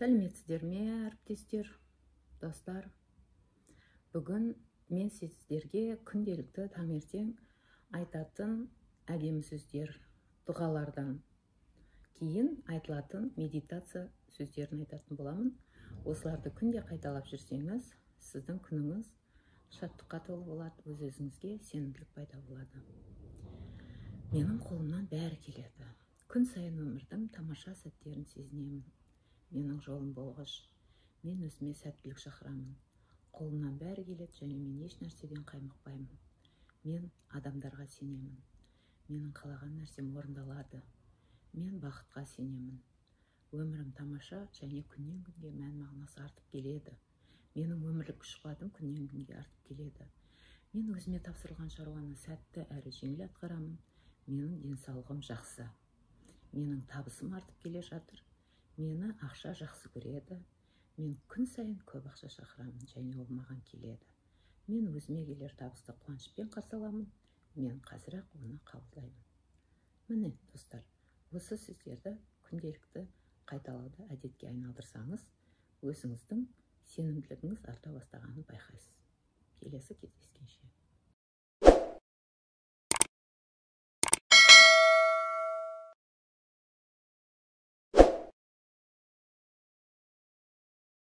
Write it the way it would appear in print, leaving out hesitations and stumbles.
Сәлеметсіздер ме, әріптестер, достар? Бүгін мен сіздерге күнделікті таңертең айтатын әдемі сөздер, дұғалардан кейін айтылатын медитация сөздерін айтатын боламын. Осыларды күнде қайталап жүрсеңіз, сіздің күніңіз шаттыққа толы болады, өз-өзіңізге сенімділік пайда болады. Менің қолымнан бәрі келеді. Күн сайын өмірдің тамаша сәттерін сезінемін. Менің жолым болғыш. Мен өзіме сәттілік шақырамын. Қолымнан бәрі келеді және мен еш нәрседен қаймықпаймын. Мен адамдарға сенемін. Менің қалаған нәрсем орындалады. Мен бақытқа сенемін. Өмірім тамаша және күннен күнге мән мағынасы артып келеді. Менің өмірлік күш қуатым күннен күнге артып келеді. Мен өзіме тапсырылған шаруаны сәтті әрі жеңіл атқарамын. Менің денсаулығым жақсы. Менің табысым артып келе жатыр. Мені ақша жақсы көреді. Мен күн сайын көп ақша шақырамын және ол маған келеді. Мен өзіме келер табысты қуанышпен қарсы аламын. Мен қазір-ақ оны қабылдаймын. Міне, достар, осы сөздерді күнделікті қайталауды әдетке айналдырсаңыз, өзіңіздің сенімділігіңіз арта бастағанын байқайсыз. Келесі кездескенше.